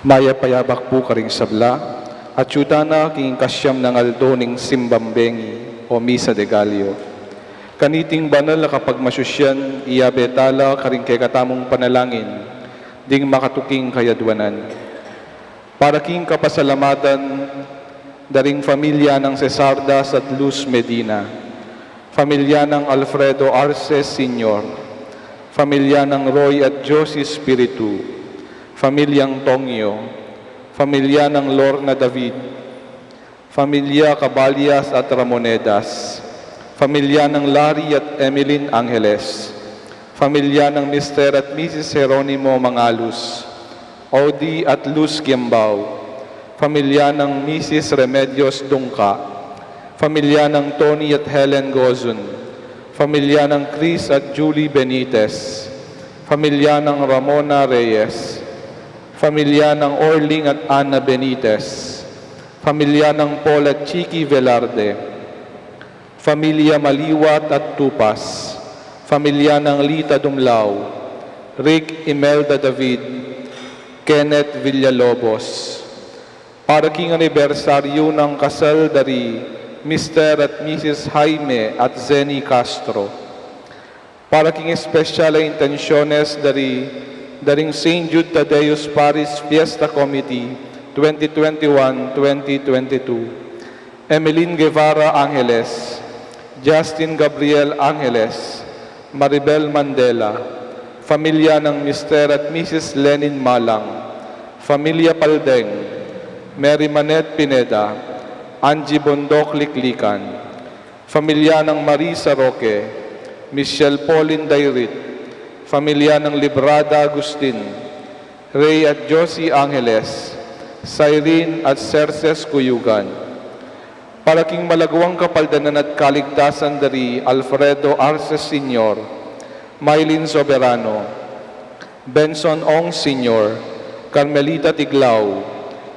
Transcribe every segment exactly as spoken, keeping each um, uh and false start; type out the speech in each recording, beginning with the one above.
Mayap a yabak pu karing sabla, at atiu tana king kasyam nang aldo ning simbang bengi o Misa de Gallo. Kaniting banal a kapagmasusyan, iyabe tala karing kekatamung panalangin ding makatuking kayadwanan. Para king kapasalamatan da ring familia nang Cesar Das at Luz Medina, familia nang Alfredo Arce Senior, Familia nang Roy at Josie Espiritu, familiang Tongyo, familia nang Lorna David, familia Caballas at Ramonedas, familia nang Larry at Emeline Angeles, familia nang Mister at Missus Jeronimo Mangalus, Odi at Luz Giambao, familia nang Missus Remedios Dungca, familia nang Tony at Helen Gozun, familia nang Chris at Julie Benitez, familia nang Ramona Reyes, familia nang Orling at Ana Benitez, familia nang Paul at Chicky Velarde, familia Maliwat at Tupas, familia nang Lita Dumlao, Rick Imelda David, Kenneth Villalobos. Para king anibersaryu nang kasal dari Mister at Missus Jaime at Zenny Castro. Para king espesyal a intensyones dari, daring Saint Jude Thaddeus Parish Fiesta Committee twenty twenty-one, twenty twenty-two. Emeline Guevara Angeles, Justin Gabriel Angeles, Maribel Mandela, familia nang Mister at Missus Lenin Malang, familia Paldeng, Mary Manette Pineda, Angie Bondoc Liklikan, familia nang Marisa Roque, Michelle Pauline Dairit, familia nang Librada Agustin, Ray at Josie Angeles, Cyrene at Serses Cuyugan. Para king malagwang kapaldanan at kaligtasan dari Alfredo Arces Senior, Mylene Soberano, Benson Ong Senior, Carmelita Tiglao,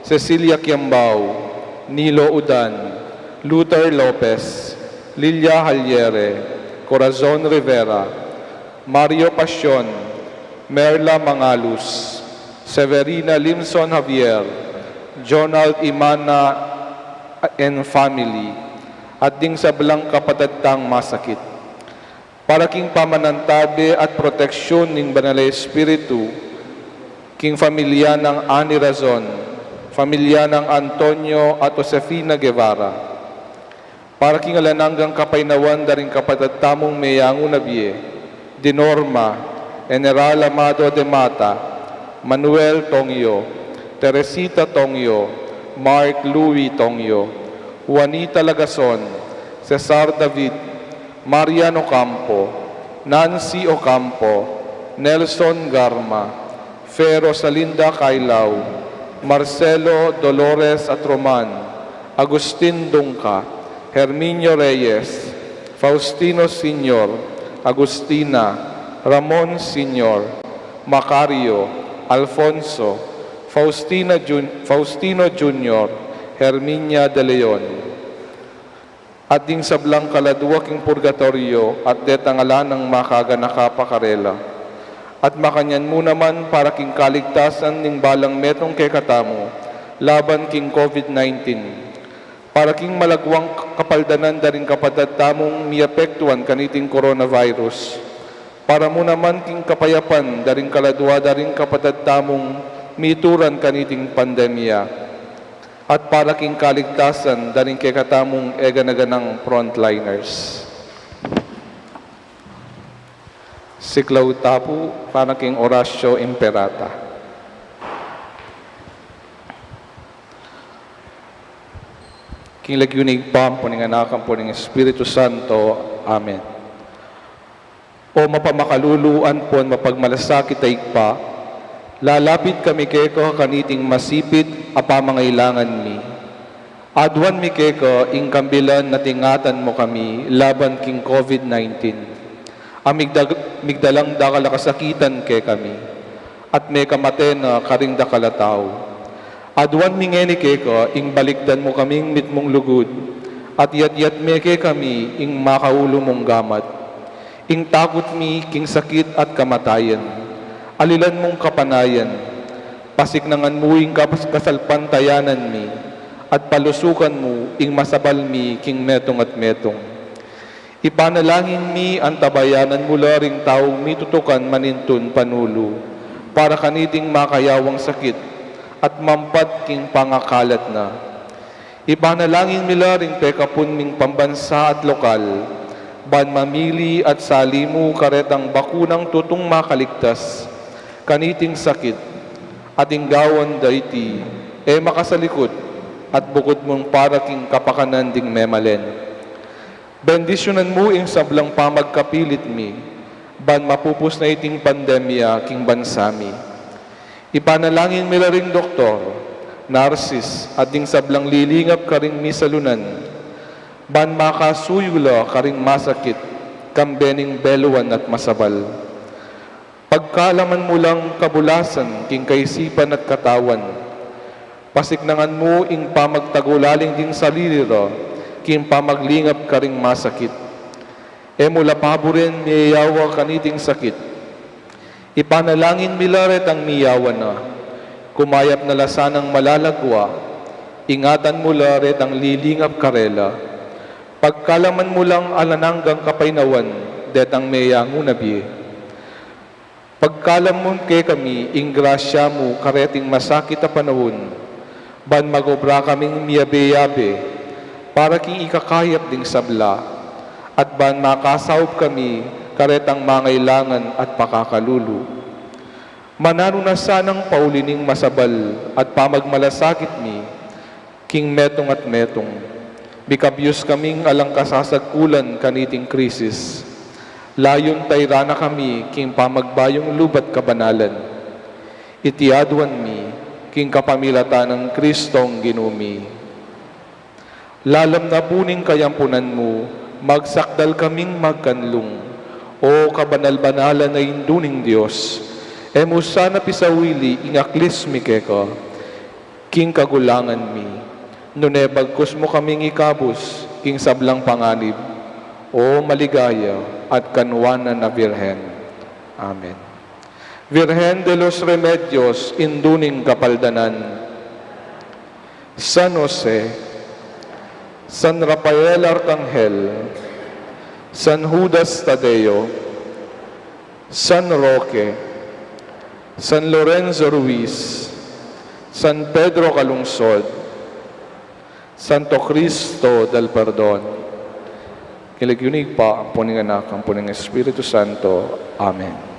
Cecilia Kiambao, Nilo Udan, Luther Lopez, Lilia Haliere, Corazon Rivera, Mario Pasion, Merla Mangalus, Severina Limson Javier, Jonald Imana and family, at ding sablang kapatad tang masakit. Para king pamanantabe at proteksyon ning Banal a Espiritu, king familia nang Ani Razon, familia nang Antonio at Josefina Guevara. Para king alang anggang kapaynawan daring kapatad tamung meyangu na bie, di Norma, General Amado de Mata, Manuel Tongyo, Teresita Tongyo, Mark Louis Tongyo, Juanita Lagason, Cesar David, Marian Ocampo, Nancy Ocampo, Nelson Garma, Fe Rosalinda Cailao, Marcelo, Dolores at Roman, Agustin Dungca, Herminio Reyes, Faustino Senior, Agustina, Ramon Senior, Macario, Alfonso, Faustina Jun-, Faustino Junior, Herminia de Leon. At ding sablang kaladua king purgatoryo, at detang ala nang makaganaka pa karela. At makanyan mu naman para king kaligtasan ning balang metung kekatamu, laban king COVID nineteen. Para king malagwang kapaldanan daring kapatad tamung miapektuan kaniting coronavirus. Para mu naman king kapayapan daring kaladua daring kapatad tamung mituran kaniting pandemya. At para king kaligtasan daring kekatamung eganaganang frontliners. Siklaw ta pu para king Oratio Imperata. King lagyu ning Ibpa, ampo ning Anak, ampo ning Espiritu Santo. Amen. O mapamakalulu ampon mapagmalasakit a Ibpa, lalapit kami keka kaniting masipit a pamangailangan mi. Aduan mi keka ing kambilan at ingatan mu kami laban king COVID nineteen. A migdag-, migdalang dakal a kasakitan kekami, at mekamate na karing dakal a tau. Aduan mi ngeni keka ing balikdan mu kaming mitmung lugud, at iyatyat me kekami ing makaulu mung gamat. Ing takut mi king sakit at kamatayan, alilan mung kapanayan, pasiknangan mu ing kapas-, kasalpantayanan mi, at palusukan mu ing masabal mi king metung at metung. Ipanalangin mi antabayanan mu la ring taung mitutukan manintun panulu para kaniting makayawang sakit at mampat king pangakalat na. Ipanalangin mi la ring pekapun ming pambansa at lokal, Ban mamili at sali mu karetang bakunang tutung makaligtas kaniting sakit, at ing gawan da iti e makasalikut at bukud mung para king kapakanan ding memalen. Bendisyunan mu ing sablang pamagkapilit mi, ban mapupus na iting pandemya king bansa mi. Ipanalangin mi la ring doktor, narsis, at ding sablang lilingap karing misalunan, ban makasuyu la karing masakit, kambe ning beluan at masabal. Pagkalaman mu lang kabulasan king kaisipan at katawan. Pasiknangan mu ing pamagtagulaling ding sarili ra king pamaglingap karing masakit. E mu la paburen miyayawa kaniting sakit. Ipanalangin mi la retang miyawa na. Kumayap na la sanang malalagwa. Ingatan mu la retang lilingap karela. Pagkalaman mu lang alang anggang kapaynawan detang meyangu na bie. Pagkalam mu kekami ing grasya mu kareting masakit a panaun, ban magobra kaming miyabe-yabe para king ikakayap ding sabla, at ban makasaup kami karetang mangailangan at pakakalulu. Mananu na sanang pauli ning masabal at pamagmalasakit mi, king metung at metung. Mikabyus kaming alang kasasagkulan kaniting krisis. Layun tayran na kami king pamagbayung lubat kabanalan. Iti aduan mi, king kapamilatan nang Kristong Ginu mi. Lalam na pu ning kayampunan mu, magsakdal kaming magkanlung, O kabanal-banalan a Indu ning Dios, e mu sana pisawili ing aklis mi keka, king kagulangan mi, nune bagkus mu kaming ikabus king sablang panganib, O maligaya at kanwanan a Birhen. Amen. Virgen de los Remedios, Indu ning Kapaldanan, San Jose, San Rafael Arcangel, San Judas Tadeo, San Roque, San Lorenzo Ruiz, San Pedro Calungsod, Santo Cristo del Perdon. King lagyu ning Ibpa, ampo ning Anak, ampo ning Espiritu Santo. Amen.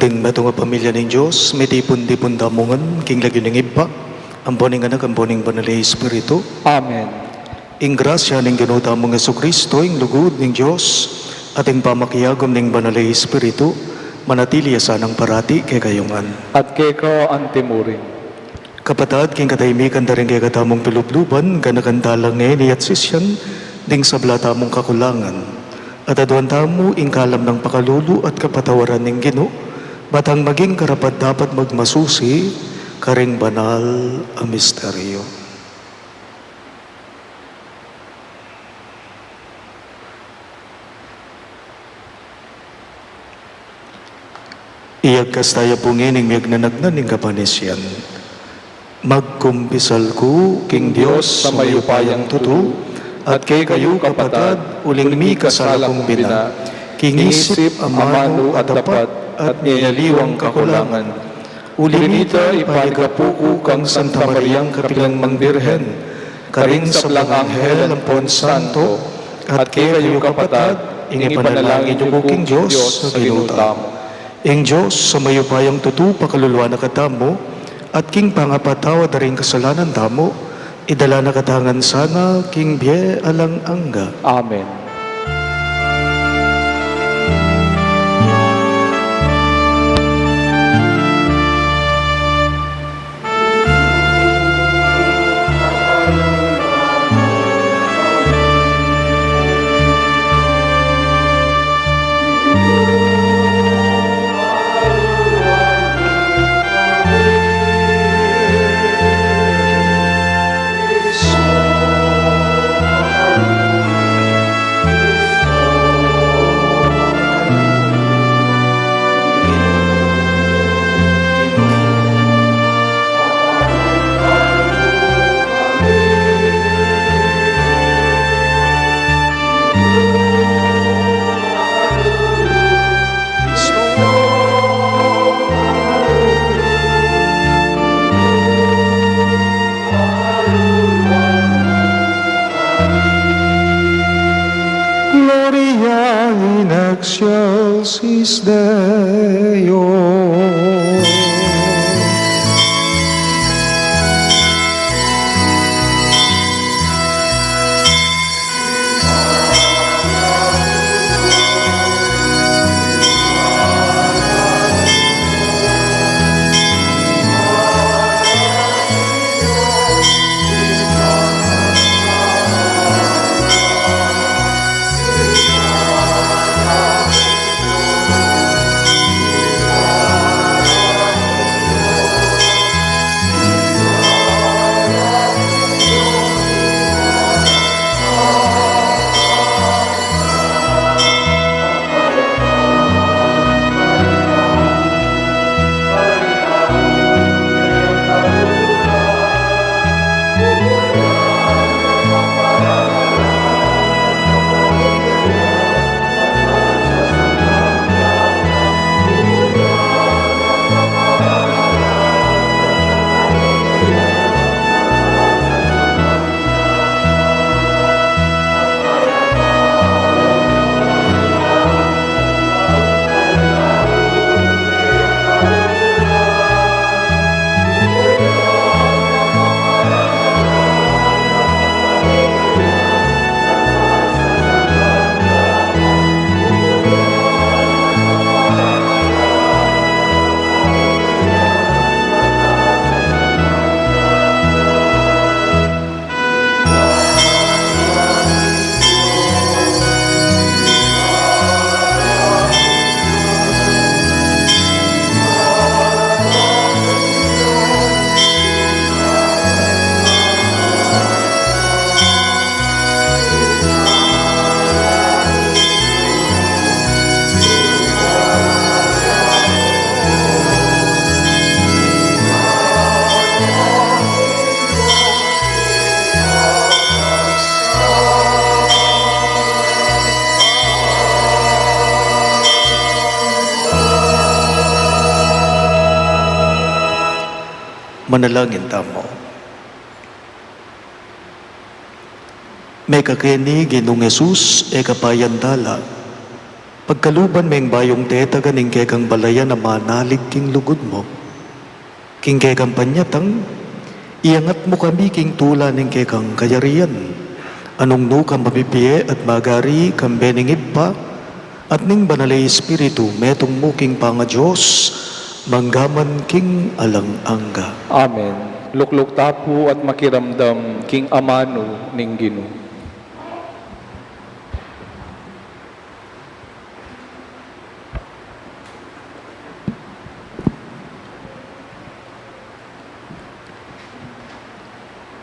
Ding metung a pamilya ning Dios, mitipun-tipun tamu ngan king lagyu ning Ibpa, ampo ning Anak, ampo ning Banal a Espiritu. Amen. Ing grasya ning Ginu tamung Jesucristo, ing lugud ning Dios, at ing pamakiagum ning Banal a Espiritu, manatili ya sanang parati kekayu ngan. At keka antimurin. Kapatad, king katahimikan da ring kekatamung pilubluban, ganakan tala ngeni at sisian ding sabla tamung kakulangan. At aduan tamu ing kalam nang pakalulu at kapatawaran ning Ginu, ba tang maging karapat-dapat magmasusi karing banal a misteryo. Iyagkas taya pu ngening miyagnanagnan ning kapanisian. Magkumpisal ku king Dios a mayupayang tutu, at kekayu kapatad, uling mikasala kung bina, king isip, amanu, at dapat, at miyayaliwang kakulangan. Uli na nita, ipaigapu ku kang Santa Mariang kapilan mang Birhen, karing sablang anghel ampon santo, at kekayu kapatad, ing ipanalangin yu ku king Dios a Ginu tamu. Ing Dios a mayupayang tutu pakaluluan na katamu, at king pangapatawad da ring kasalanan tamu, idala na katamu ngan sana king bie alang angga. Amen. Gloria in excelsis Deo. Manalangin tamu. Mekakeni Ginung Jesus, e ka pa yan tala, Pagkaluban meng bayung tetagan ing kekang balayan a manalig king lugud mu. King kekang panyatang, iangat mu kami king tula ning kekang kayarian. Nung nu kang mapipie at magari kambe ning Ibpa at ning Banal a Espiritu, metung mu king pangaDios, mangga man king alang angga. Amen. Lukluk ta pu at makiramdam king amanu ning Ginu.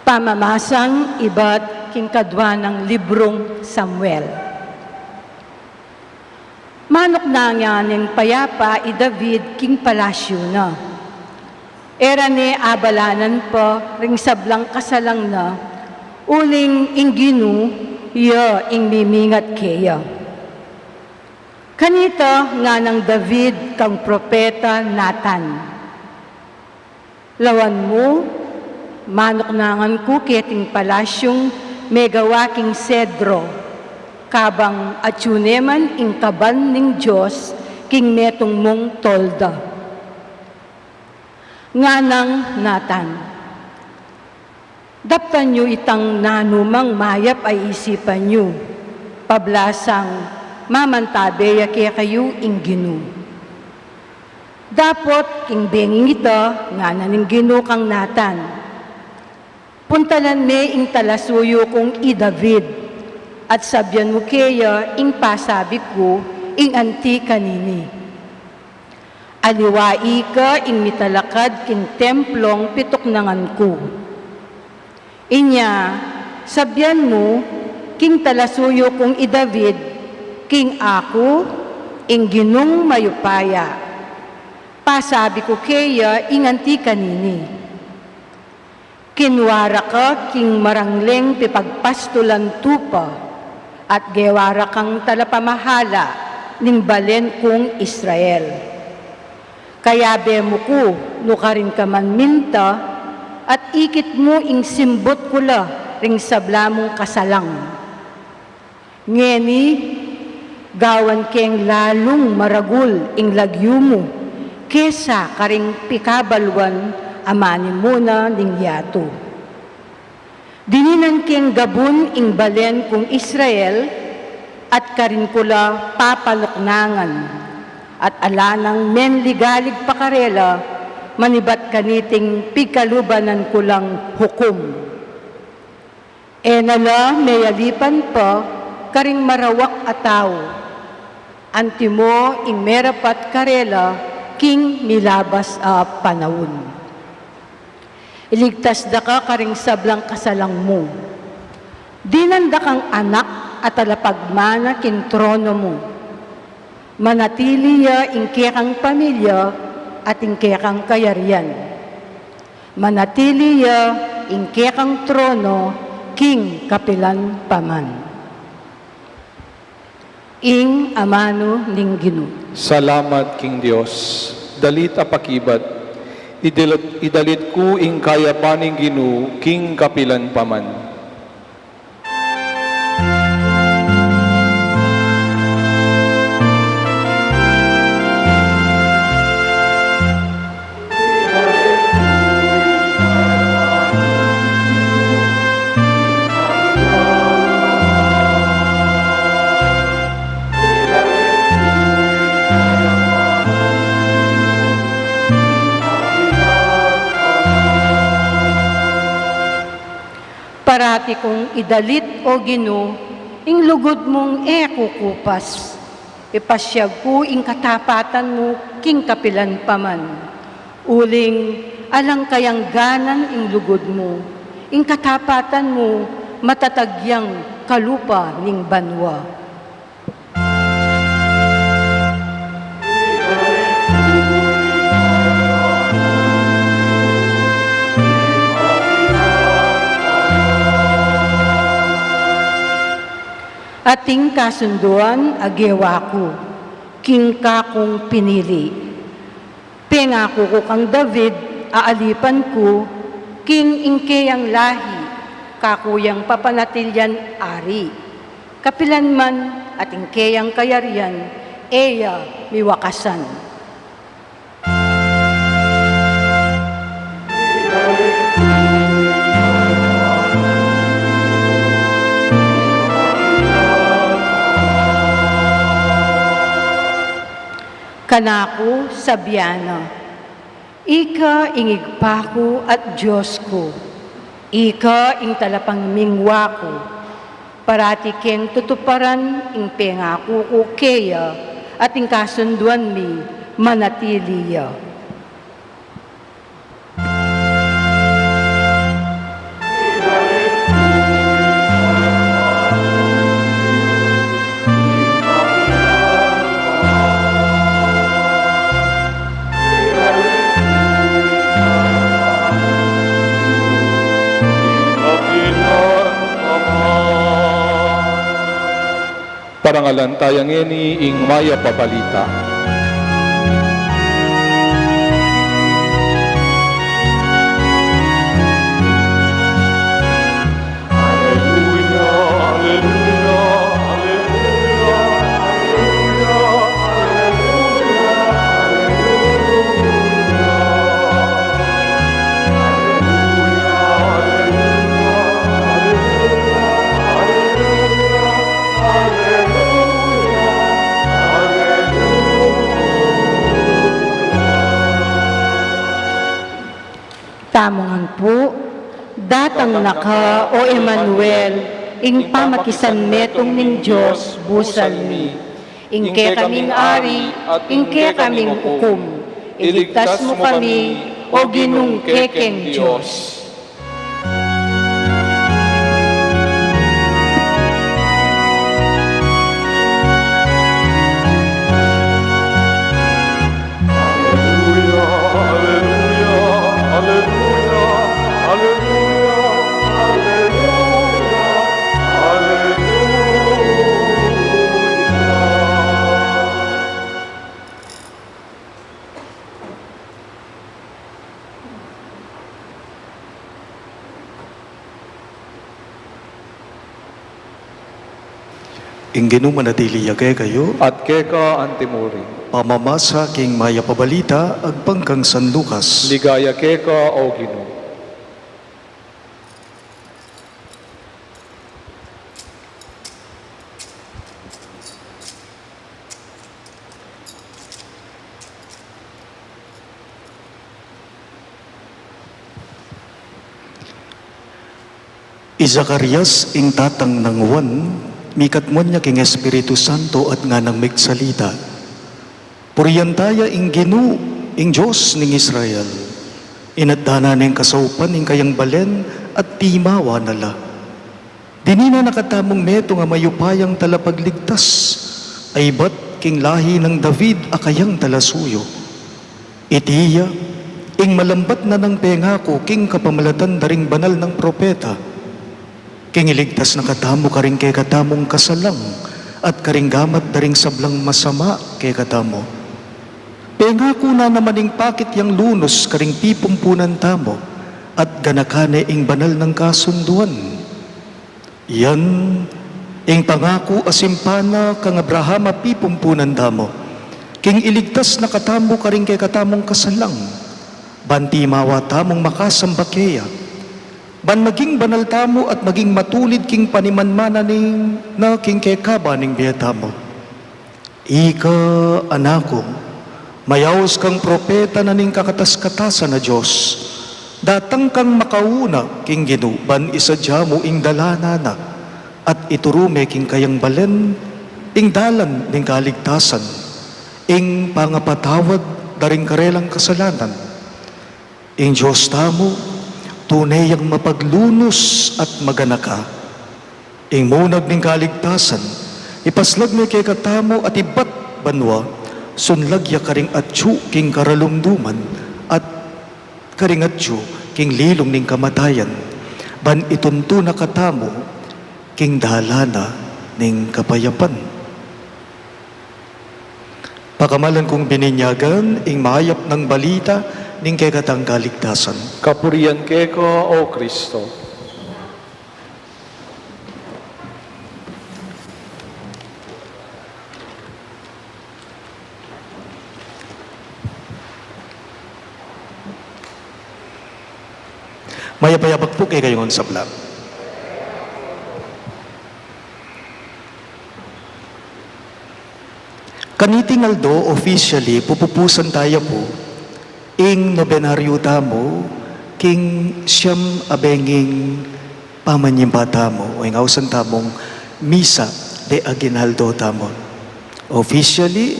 Pamamasang ibat king kadua nang librung Samuel. Manuknangan neng payapa i David king palasyu na. E ra ne abalanan pa ring sablang kasalang na, uling ing Ginu ya ing mimingat keya. Kanita ngana nang David kang propeta Natan, "Lawan mu, manuknangan ku keting palasyung megawa king sedro, kabang atyu ne man ing kaban ning Dios king metung mung tolda." Ngana nang Natan, "Daptan yu itang nanumang mayap a isipan yu, pablasang mamantabe ya kekayu ing Ginu." Dapot king benging ita, ngana ning Ginu kang Natan, "Puntalan me ing talasuyu kung i David, at sabyan mu keya ing pasabi ku ing anti kanini. Aliwa ika ing mitalakad king templung pituknangan ku. Inya, sabyan mu king talasuyu kung i David, king aku, ing Ginung mayupaya, pasabi ku keya ing anti kanini. Kinua ra ka king marangleng pipagpastulan tupa, at gewa ra kang talapamahala ning balen kung Israel. Kayabe mu ku nukarin ka man minta, at ikit mu ing simbut ku la ring sabla mung kasalang. Ngeni, gawan keng lalung maragul ing lagyu mu kesa karing pikabaluan a manimuna ning yatu. Dininan keng gabun ing balen kung Israel, at karin ku la papanuknangan, at ala nang menligalig pa karela manibat kaniting pigkalubanan ku lang hukum. E na la meyalipan pa karing marawak a tau, antimo ing merapat karela king milabas a panaun. Iligtas da ka karing sablang kasalang mu. Dinan da kang anak a talapagmana king trono mu. Manatili ya ing kekang pamilya at ing kekang kayarian. Manatili ya ing kekang trono king kapilan pa man." Ing amanu ning Ginu. Salamat king Dios. Dalit a pakibat. Idalit, idalit ku ing kayapan ning Ginu king kapilan pa man. Parati kung idalit, O Ginu, ing lugud mung e kukupas. Ipasyag ku ing katapatan mu king kapilan pa man. Uling alang kayang ganan ing lugud mu, ing katapatan mu matatag yang kalupa ning banua. Ating kasunduan a gewa ku king kakung pinili. Pengaku ku kang David a alipan ku, king ing keyang lahi kaku yang papanatilian ari, kapilan man, at ing keyang kayarian E ya miwakasan. Kanaku sabian na, Ika ing Ibpa ku at Dios ku, ika ing talapangimingwa ku, parati keng tutuparan ing pengaku ku keya, at ing kasunduan mi manatili ya. Parangalan taya ngeni ing Mayap a Balita. Aleluya, aleluya, aleluya, aleluya, aleluya, aleluya. Tamu ngan pu, datang na ka, o Emmanuel, ing pamakisanmetung ning Dios busal mi. Ing kekaming ari, ing kekaming ukum, iligtas mu kami, o Ginung kekeng Dios. Aleluya, aleluya, aleluya, aleluya, aleluya. Ing Ginu manatili ya kekayu. At keka antimurin. Pamamasa king Mayap a Balita agpang kang San Lucas. Ligaya keka, o Ginu. I Zacarias, ing tatang nang Juan, mikatmuan ya king Espiritu Santo at nganang migsalita, "Purian taya ing Ginu, ing Dios ning Israel. Inatda na ning kasaupan ing kayang balen at timawa na la. Dinina na katamung metung a mayupayang talapagligtas, a ibat king lahi nang David a kayang talasuyu. Iti ya ing malambat na nang pengaku king kapamilatan da ring banal nang propeta, king iligtas na katamu karing kekatamung kasalang at karing gamat da ring sablang masama kekatamu. Pengaku na naman ing pakit yang lunus karing pipumpunan tamu, at ganakan ne ing banal nang kasunduan. Yan ing pangaku a simpan na kang Abraham a pipumpunan tamu, king iligtas na katamu karing kekatamung kasalang, ban timawa tamung makasamba keya, ban maging banal tamu at maging matulid king panimanmanan na king kekaba ning bie tamu. Ika, anak ku, mayaus kang propeta na ning kakatas-katasan a Dios. Datang kang makauna king Ginu ban isadya mu ing dalanan na, at ituru me king kayang balen ing dalan ning kaligtasan, ing pangapatawad da ring karelang kasalanan. Ing Dios tamu, tune yang mapaglunus at maganaka. Ing munag ning kaligtasan, ipaslag ne kekatamu at ibat banua, sunlag ya karing atyu king karalumduman, at karing atyu king lilung ning kamatayan, ban ituntun na katamu king dalan na ning kapayapan." Pakamalan kung bininyagan, ing mayap nang balita ning kekatang kaligtasan. Kapurian keka, o Kristo. Mayap a yabak pu kekayu ngan sabla. Kaniting aldo, officially, pupupusan taya pu ing nobenaryo tamu king siyam a benging pamanyimba tamu, o ing ausan tamung misa de aguinaldo tamu. Officially,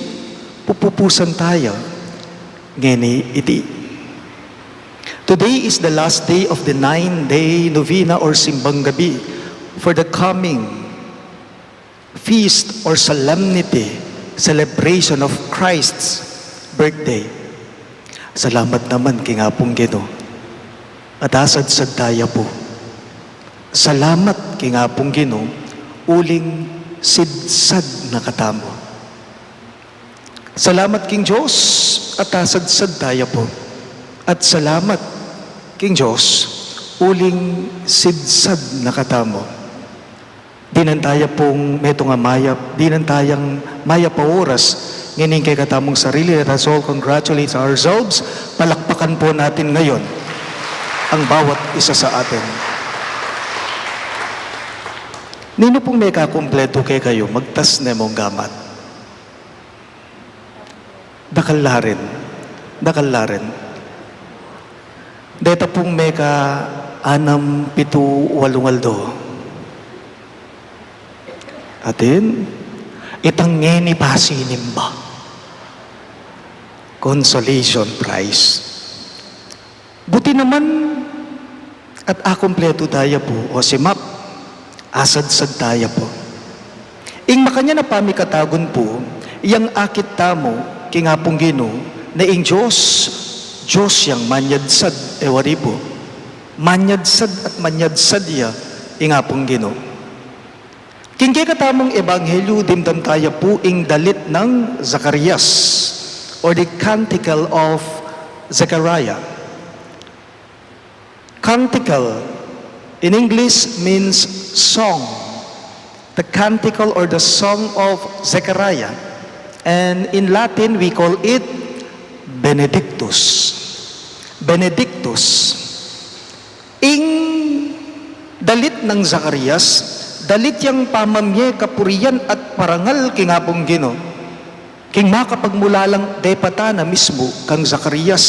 pupupusan taya ngeni iti. Today is the last day of the nine-day novena or simbang gabi for the coming feast or solemnity, celebration of Christ's birthday. Salamat naman king Apung Ginu. At asadsad taya pu. Salamat king Apung Ginu, uling sidsad na katamu. Salamat king Dios, at asadsad taya pu. At salamat king Dios, uling sidsad na katamu. Dinan taya pung metung a mayap, dinan tayang mayap a oras, ngening kekatamung sarili, let us all congratulate ourselves. Palakpakan po natin ngayon ang bawat isa sa atin. Ninu pung mekakumpletu kekayu, magtas ne mung gamat. Dakal la rin. Dakal la rin. Deta pung meka anam, pitu, walung aldo. Atin, itang ngeni pa sinimba. Consolation prize. Buti naman at akumpletu taya pu, o simap, asadsad taya pu. Ing makanyan a pamikatagun pu, yang akit tamu king Apung Ginu, na ing Dios, Dios yang manyadsad, e wari pu. Manyadsad at manyadsad ya ing Apung Ginu. King kekatamung ebanghelyu, dimdam taya pu ing dalit nang Zacarias, or the Canticle of Zechariah. Canticle in English means song. The Canticle or the Song of Zechariah. And in Latin, we call it Benedictus. Benedictus. Ing dalit nang Zacarias, dalit yang pamamie kapurian at parangal king Apung Ginu. King makapagmulalang depatan na mismu kang Zacarias,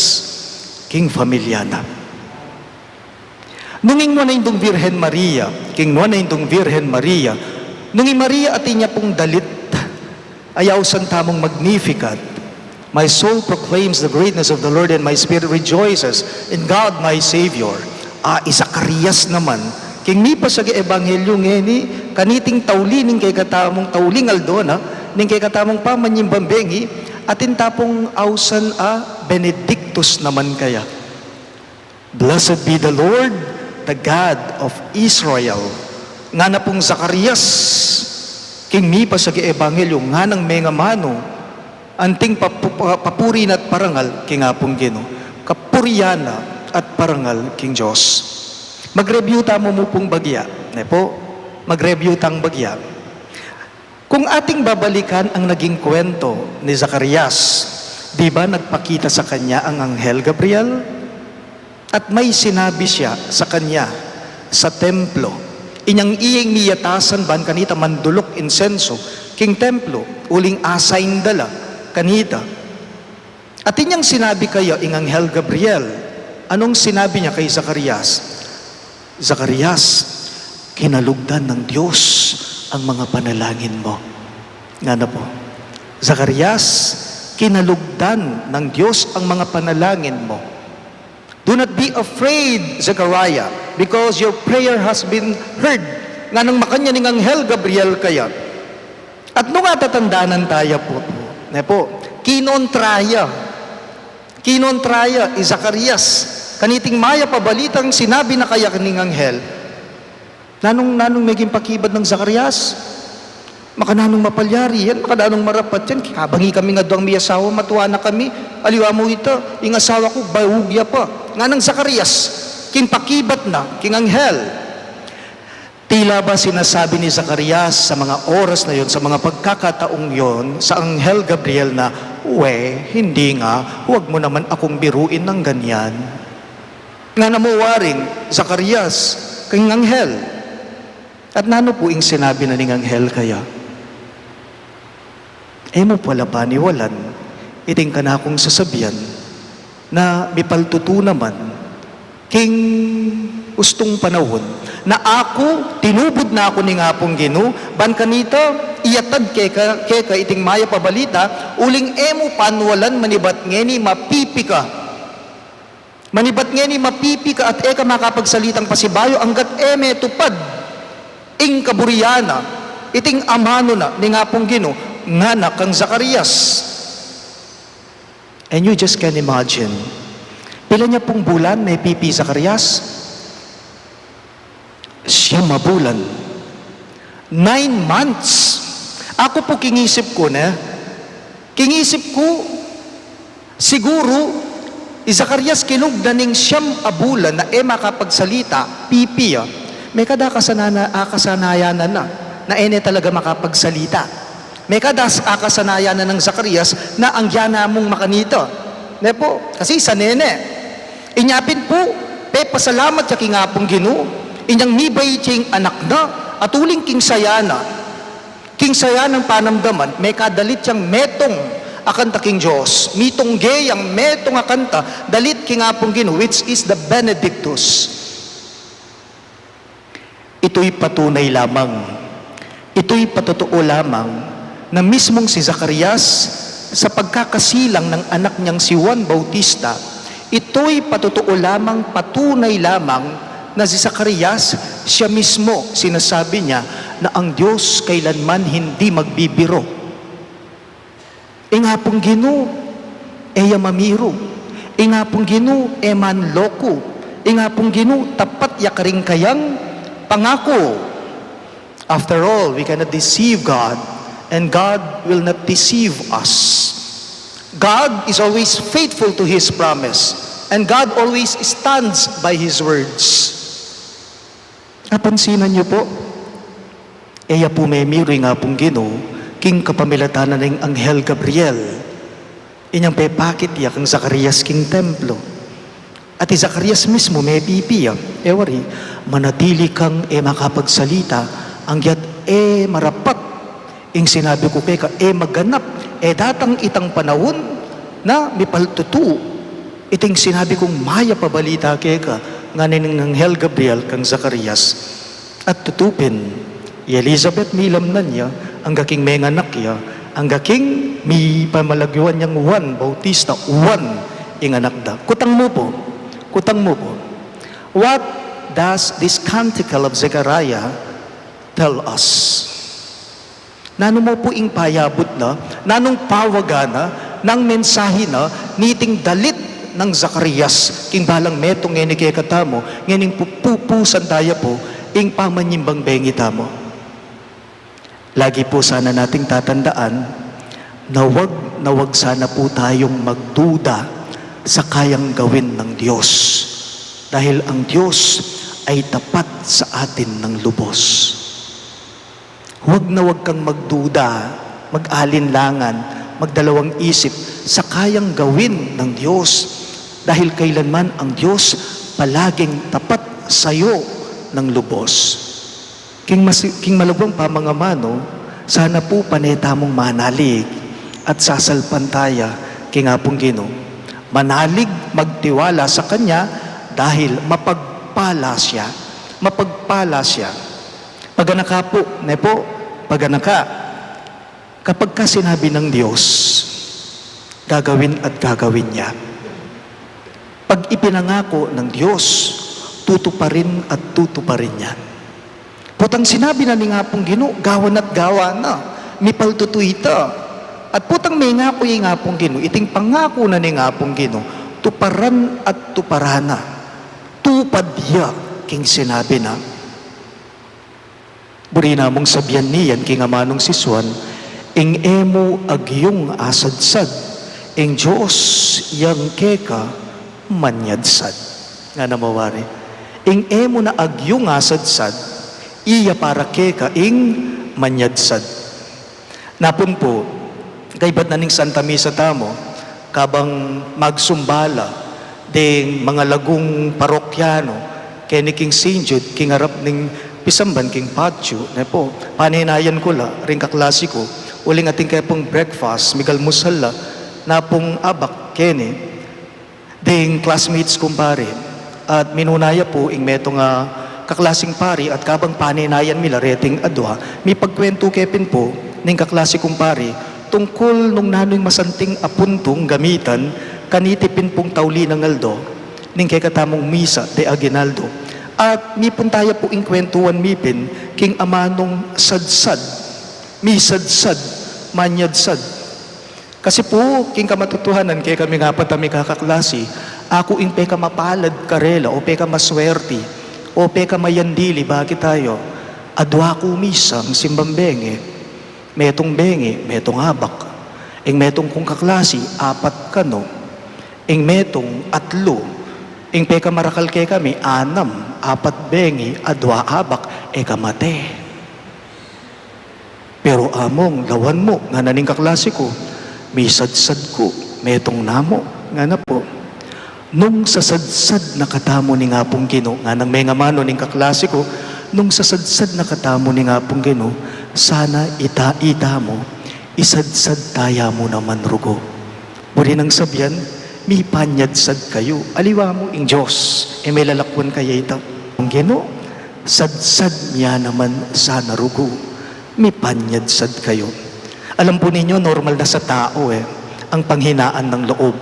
king familia na. Nung ing nuan a Indung Virgen Maria, king nuan a Indung Virgen Maria, nung ing Maria atin ya pung dalit, ay ausan tamung Magnificat. My soul proclaims the greatness of the Lord, and my spirit rejoices in God my Savior. A, i Zacarias naman, king mipasagang ebanghelyu ngeni, kaniting tauli ning kekatamung, tauling aldo na ning kekatamung pamanyimban bengi, atin tapung ausan a Benedictus naman kaya. Blessed be the Lord, the God of Israel. Ngana pung Zacarias, king mipasagang ebanghelyu, nganang mengamanu, anting papu-, pa-, papuri na at parangal king Apung Ginu. Kapurian na at parangal king Dios. Mag-review tamu mu pung bagya, ne pu? Mag-review tang bagya. Kung ating babalikan ang naging kwento ni Zacarias, di ba nagpakita sa kanya ang Anghel Gabriel? At may sinabi siya sa kanya sa templo. Inyang iya ing miyatasan ban kanita manduluk insenso king templo, uling assign da la kanita. At inyang sinabi kaya ing Anghel Gabriel, anong sinabi niya kay Zacarias? Zacarias, kinalugdan ng Diyos ang mga panalangin mo. Ngana pu? Zacarias, kinalugdan ng Diyos ang mga panalangin mo. Do not be afraid, Zechariah, because your prayer has been heard. Nganang makanyan ning Anghel Gabriel kaya. At nung atatandanan taya pu, ne pu, kinontra ya. Kinontra ya i Zacarias kaniting mayap a balitang sinabi na kaya ning anghel. Nanung, nanung meging pakibat nang Zacarias? Makananung mapalyari yan, makananung marapat yan. Kabangi kami ngan adwang miyasawa, matua na kami. Aliwa mu ita, ing asawa ku, baug ya pa. Nganang Zacarias, king pakibat na king anghel. Tila ba sinasabi ni Zacarias sa mga oras na yon, sa mga pagkakataong yon, sa Anghel Gabriel na, "We, hindi nga, huwag mo naman akong biruin ng ganyan." Ngana mu waring Zacarias, king anghel. At nanu pu ing sinabi na ning anghel kaya? E mu pala paniwalan iting kanakung sasabian na mipaltutu naman king ustung panaun na aku, tinubud na aku ning Apung Ginu, ban kanita, iyatad keka, keka iting mayap a balita, uling e mu paniwalan manibat ngeni mapipi ka. Manibat ngeni mapipi ka at e ka makapagsalitang pasibayu anggat e me tupad ing kaburian na, iting amanu na ning Apung Ginu, ngana kang Zacarias. And you just can imagine, pila nya pung bulan mepipi i Zacarias? Siyam a bulan. Nine months. Aku pu kingisip ku, ne? Kingisip ku, siguru, i Zacarias kinugdan ning siyam a bulan na e makapagsalita, pipi ya. Mekad akasanana-, akasanayan na na, na e ne talaga makapagsalita. Mekad as-, akasanayan na nang Zacarias na anggian na mung makanita. Ne pu? Kasi sane ne. Inya pin pu, pepasalamat ya king Apung Ginu, inyang mibait ya ing anak na, at uling king saya na, king saya nang panamdaman, mekadalit yang metung a kanta king Dios, mitungge yang metung a kanta, dalit king Apung Ginu, which is the Benedictus. Ito'y patunay lamang, ito'y patotoo lamang na mismong si Zacarias, sa pagkakasilang ng anak niyang si Juan Bautista, ito'y patotoo lamang, patunay lamang na si Zacarias, siya mismo, sinasabi niya na ang Diyos kailanman hindi magbibiro. Ing Apung Ginu, e ya mamiru. Ing Apung Ginu, e manloko. Ing Apung Ginu, tapat ya karing kayang pangaku. After all, we cannot deceive God, and God will not deceive us. God is always faithful to His promise, and God always stands by His words. Napansinan niyo po? E ya pu memiru ing Apung Ginu king kapamilatan na ning Anghel Gabriel. Inyang pepakit ya kang Zacarias king templo. At i Zacarias mismu mepipi ya, e wari, manatili kang e makapagsalita, anggiat e marapat ing sinabi ku keka, e maganap, e datang itang panaun na mipaltutu iting sinabi kung mayap a balita keka, ngana ning Anghel Gabriel kang Zacarias. At tutu pin, i Elizabeth milamnan ya, angga king menganak ya, angga king mipamalaguan yang Juan Bautista, Juan ing anak da. Kutang mu pu, kutang mu pu. What does this canticle of Zechariah tell us? Nanu mu pu ing payabut na, nanung pawaga na, nang mensahe na, niting dalit nang Zacarias, king balang metung ngeni kekatamu, ngening pupusan taya pu, ing pamanyimbang bengi tamu. Lagi pu sana nating tatandaan na wag na wag sana pu tayong magduda sa kayang gawin ng Diyos. Dahil ang Diyos ay tapat sa atin ng lubos. Huwag na huwag kang magduda, mag-alinlangan, magdalawang isip sa kayang gawin ng Diyos, dahil kailanman ang Diyos palaging tapat sa'yo ng lubos. King mas-, king malugwang pamangamanu, sana pu pane tamung manalig at sasalpantaya king Apung Ginu. Manalig, magtiwala sa Kanya, dahil mapagpala siya. Mapagpala siya. Paganaka pu, ne pu? Paganaka. Kapag ka sinabi ng Diyos, gagawin at gagawin niya. Pag ipinangako ng Diyos, tutuparin at tutuparin niya. Potang sinabi na ning Apung Ginu, gawan at gawan na, mipaltutu ita. At potang mengako ya ing Apung Ginu, iting pangako na ning Apung Ginu, tuparan at tuparan na. Tupad ya king sinabi na. Buri namung sabian niyan king amanung si Juan, ing e mu agyung asadsad, ing Dios yang keka manyadsad. Ngana mu wari, ing e mu na agyung asadsad, iya para keka ing manyadsad. Napun pu, kaybat na ning Santa Misa tamu, kabang magsumba la, ding mangalagung parokyano keni king Saint Jude, king arap ning pisamban king patio, ne pu. Paninayan ku la ring kaklasi ku, uling atin ke pung breakfast, migalmusal la, na pung abak keni ding classmates kung pari. At minuna ya pu ing metung a kaklasing pari, at kabang paninayan mi la reting adua, mipagkwentu ke pin pu ning kaklasi kung pari tungkul nung nanu ing masanting a puntung gamitan kaniti pin pung tauli nang aldo ning kekatamung misa de aguinaldo. At mipunta ya pu ing kwentuan mi pin king amanung sadsad, misadsad, manyadsad. Kasi pu, king kamatutuhanan, kekami ngan pat a mikakaklasi, aku ing pekamapalad karela, o pekamaswerti, o pekamayandili, bakit tayo? Adua ku misang simbang bengi, metung bengi, metung abak. Ing metung kung kaklasi, apat kanu. Ing metung, atlu. Ing pekamarakal kekami, anam, apat bengi, adua abak, e ka mate. Pero among, lawan mu, ngana ning kaklasi ku, misadsad ku, metung namu, ngana pu. Nung sasadsad na katamu ning Apung Ginu, nganang mengamanu ning kaklasi ku, nung sasadsad na katamu ning Apung Ginu, sana ita, itamu, isadsad taya mu naman rugu. Buri nang sabian, mipanyadsad kayu. Aliwa mu ing Dios, e me lalakwan kaya ita. Ing Ginu, sadsad mi ya naman sana rugu. Mipanyadsad kayu. Alam po ninyo, normal na sa tao, eh, ang panghinaan ng loob.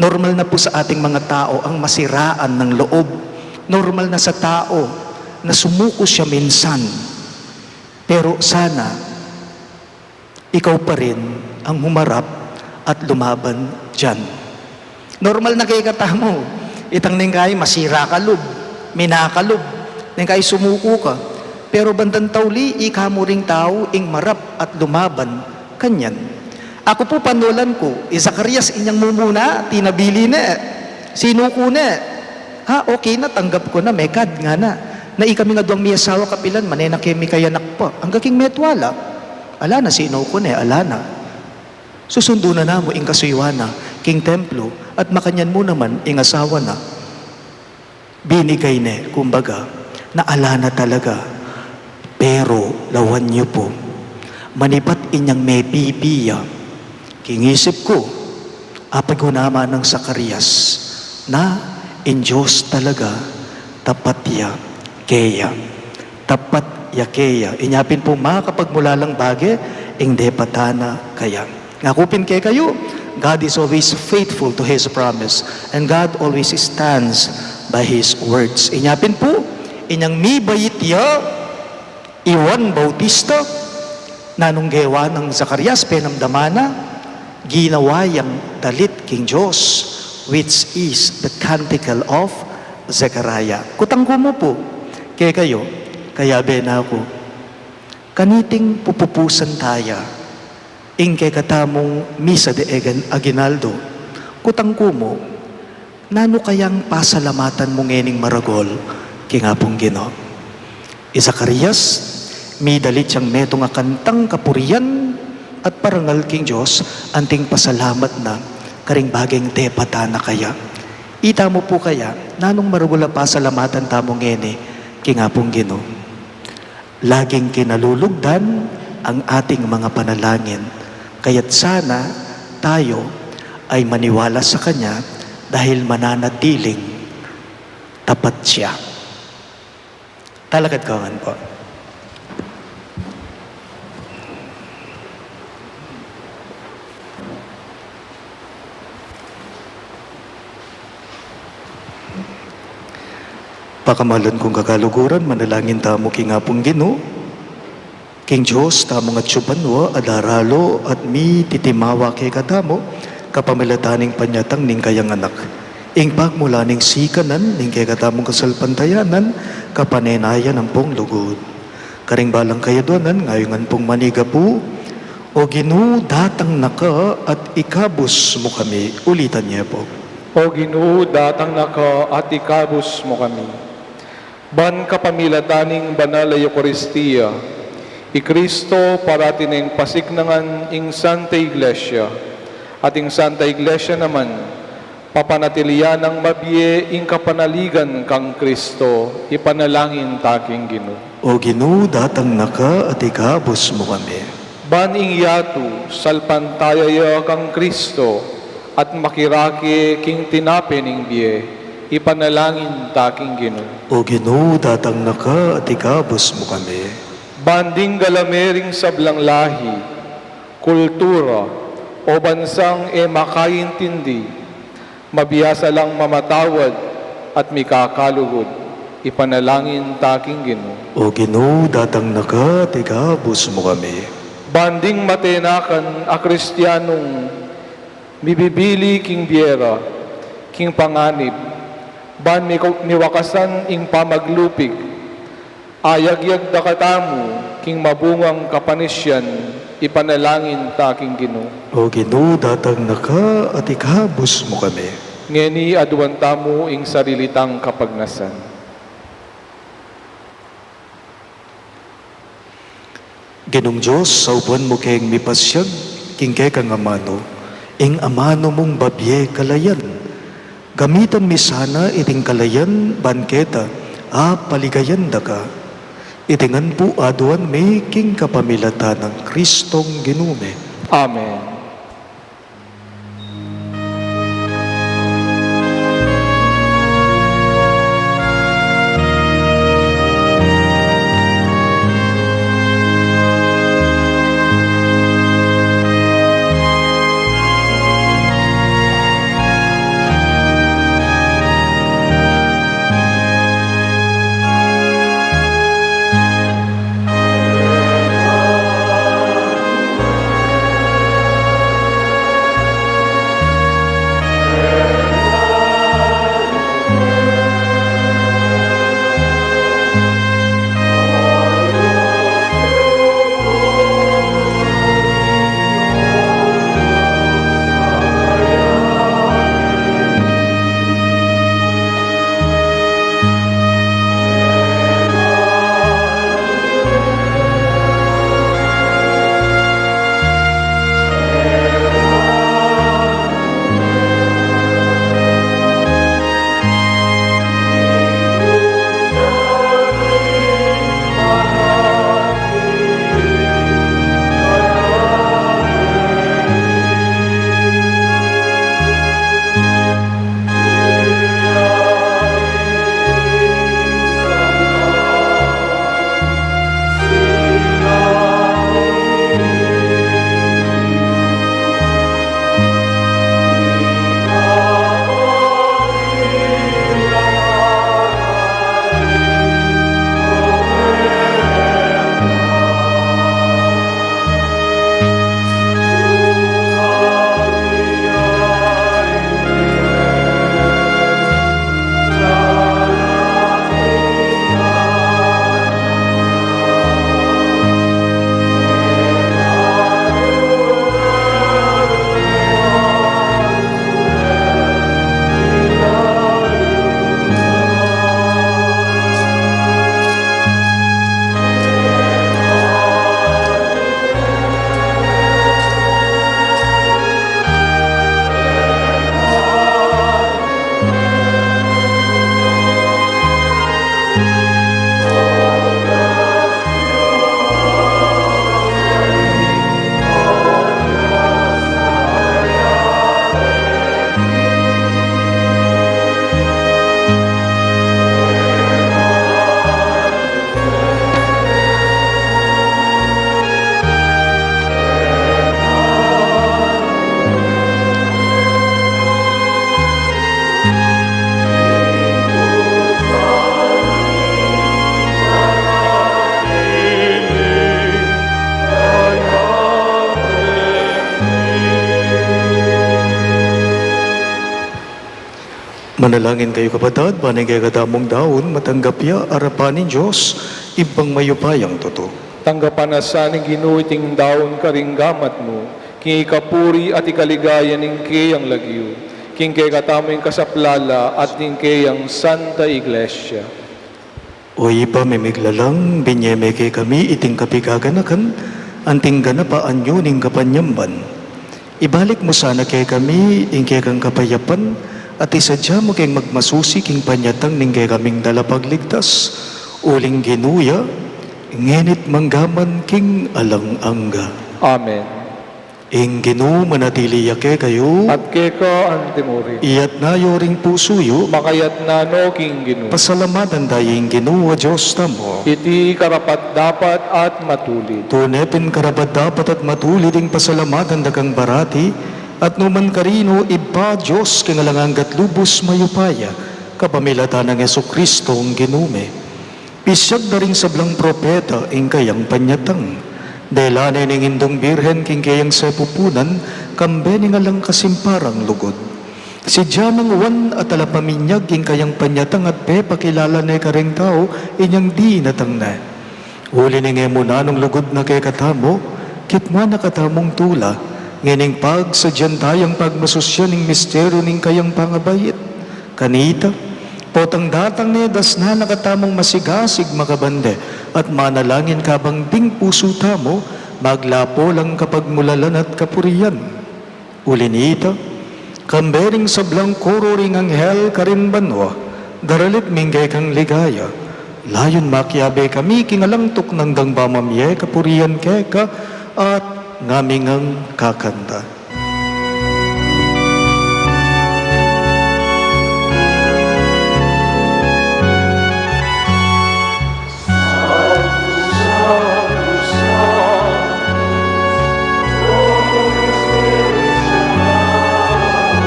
Normal na po sa ating mga tao ang masiraan ng loob. Normal na sa tao na sumuko siya minsan. Pero sana, ikaw pa rin ang humarap at lumaban diyan. Normal na kekatamu itang neng kai masira ka lub, mina ka lub, neng kai sumuko ka. Pero bandang tauli, ika mu ring tau ing marap at lumaban kanyan. Aku pu, panulan ku, i Zacarias inyang mumuna, tinabili ne, sinuko ne. Ha, okay na, tanggap ku na, mekad, ngana. Na ikaming aduang miyasawa, kapilan, manenake mi kaya anak pa. Angga king metua la. Ala na, sinuko ne, ala na. Susundu na namu ing kasuyuan na king templo, at makanyan mu naman ing asawa na. Binigay ne, kumbaga, na ala na talaga. Pero lawan yu pu, manibat inyang mepipi ya, king isip ku, apag-unaman nang Zacarias na ing Dios talaga tapat ya keya. Tapat ya keya. Inya pin pu makapagmulalang bage ing depatan na kaya. Ngaku pin kekayu, God is always faithful to His promise, and God always stands by His words. Inya pin pu, inyang mibait ya i Juan Bautista, nanung gewa nang Zacarias, penamdaman na, ginawa yang dalit king Dios, which is the canticle of Zechariah. Kutang ku mu pu kekayu, kayabe naku, kaniting pupupusan taya ing kekatamung misa de aguinaldo, kutang ku mu, nanu kayang pasalamatan mu ngening maragul king Apung Ginu? I Zacarias, midalit yang metung a kantang kapurian at parangal king Dios, anting pasalamat na karing bageng depatan na kaya. Itamu pu kaya, nanung maragul a pasalamatan tamu ngeni king Apung Ginu? Laging kinalulugdan ang ating mga panalangin. Kaya't sana tayo ay maniwala sa Kanya dahil mananatiling tapat Siya. Talakad kayu ngan pu. Pakamalan kung kakaluguran, manalangin tamu king Apung Ginu. King Dios tamung atsu banua, adaralu at mititimawa kekatamu, kapamilatan ning panyatang ning kayang Anak. Ing pagmula ning sikanan ning kekatamung kasalpantayanan, kapanenayan ampong lugud. Karing balang kayadwanan, ngayungan pung manigapu. O Ginu, datang na ka at ikabus mu kami. Ulitan ye pu. O Ginu, datang na ka at ikabus mu kami. Ban kapamilatan ning banal a Eukaristia, i Kristo parati neng pasiknangan ing Santa Iglesia, at ing Santa Iglesia naman Papanatilian nang mabie ing kapanaligan kang Kristo, ipanalangin ta king Ginu. O Ginu, datang na ka at ikabus mu kami. Ban ing yatu, salpantaya ya kang Kristo, at makirake king tinape ning bie, ipanalangin ta king Ginu. O Ginu, datang na ka at ikabus mu kami. Ban ding galame ring sablang lahi, kultura, o bansang e makaintindi, mabiasa lang mamatawad at mikakalugud, ipanalangin ta king Ginu. O Ginu, datang na ka at ikabus mu kami. Ban ding matenakan a Kristianong mibibili king bie ra, king panganib, ban mi-, miwakasan ing pamaglupig, ayagyag da katamu king mabungang kapanisian, ipanalangin ta king Ginu. O Ginu, datang na ka at ikabus mu kami. Ngeni aduan tamu ing sarili tang kapagnasan. Ginung Dios, sauban mu keng mipasiag king kekang amanu ing amanu mung babie kalayan. Gamitan mi sana iting kalayan ban keta apaligayan da ka. Iti ngan pu aduan mi king kapamilatan nang Kristong Ginu mi. Amen. Manalangin kayu, kapatad, ban ing kekatamung daun matanggap ya arapan ning Dios, Ibpang mayupayang tutu. Tanggapan na sa ning Ginu iting daun karing gamat mu, king ikapuri at ikaligaya ning keyang lagyu, king kekatamung kasaplalan at ning keyang Santa Iglesia. O Ibpa ming miglalang, binye me kekami iting kapigaganakan, anting ganap a anyu ning kapanyamban. Ibalik mu sana kekami ing kekang kapayapan, At isadia mu keng magmasusi king panyatang ning kekaming Talapagligtas, uling Ginu ya, ngeni't manggaman king alang angga. Amen. Ing Ginu manatili ya kekayu. At keka antimurin. Iyatna yu ring pusu yu. Makayatna no king Ginu. Pasalamatan tamu ing Ginu a Dios tamu. Iti karapat-dapat at matulid. Tune pin karapat-dapat at matulid ing pasalamatan da kang parati, at nukarin man, Ibpa, Dios king alang angga't lubus mayupaya, kapamilatan nang Jesucristo ing Ginu mi. Pisyag da ring sablang propeta ing kayang panyatang. Dela ne ning Indung Birhen king kayang sepupunan, kambe ning alang kasimparang lugud. Sidia nang Juan a talapaminyag ing kayang panyatang at pepakilala ne karing tau inyang dinatang ne. Uli ning e mu nanung lugud na kekatamu, kitmuan na katamung tula, ngening pagsadian tayang pagmasusyan ing misteryu ning kayang pangabait. Kanita, potang datang ne, dasnan na katamung masigasig makabande at manalangin kabang ding pusu tamu maglapo lang kapagmulalan at kapurian. Uli na nita, kambe ring sablang koro ring anghel karin banua, daralit ming kekang ligaya, layun makiabe kami king alang tuknang dang pamamie kapurian keka at ngaming kakanta.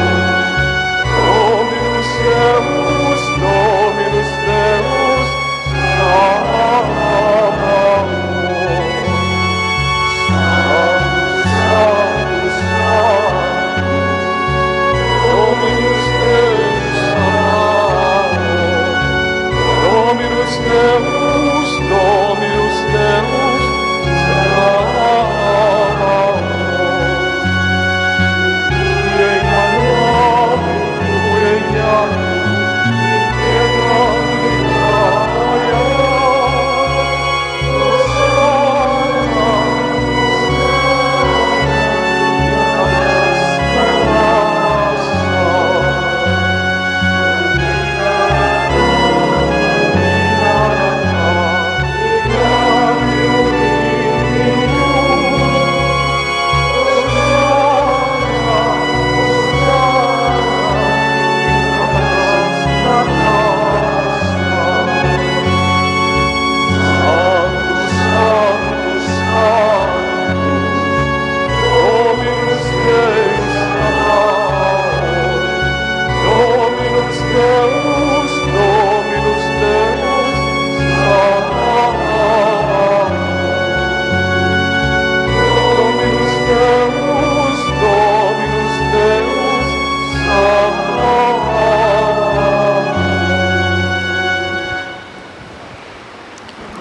Dominus Deus, Dominus Deus, Sabaoth. Dominus Deus, Dominus Deus, Sabaoth. Dominus Deus, Dominus Deus, Sabaoth.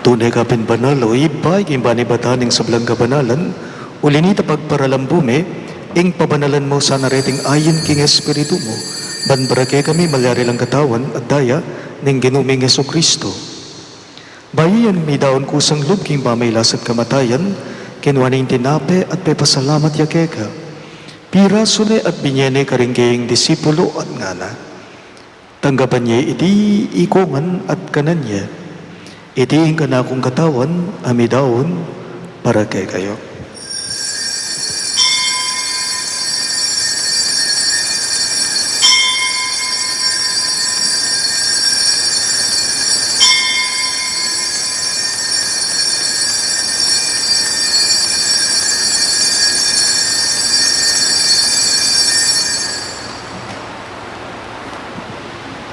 Tune ka pin banal, o Ibpa, king panibatan ning sablang kabanalan, uli na nita pagparalan mu mi, ing pabanalan mu sana reting ayin king Espiritu mu, ban para kekami malyari lang katawan at daya ning Ginu ming Jesucristo. Bayu yang midaun kusang lub king pamailas at kamatayan, kinua ne ing tinape at pepasalamat ya keka. Pirasu ne at binye ne karing kayang disipulo at ngana: Tanggapan ye iti ikongan at kanan ye. Iti ing kanakung katawan a midaun para kekayu.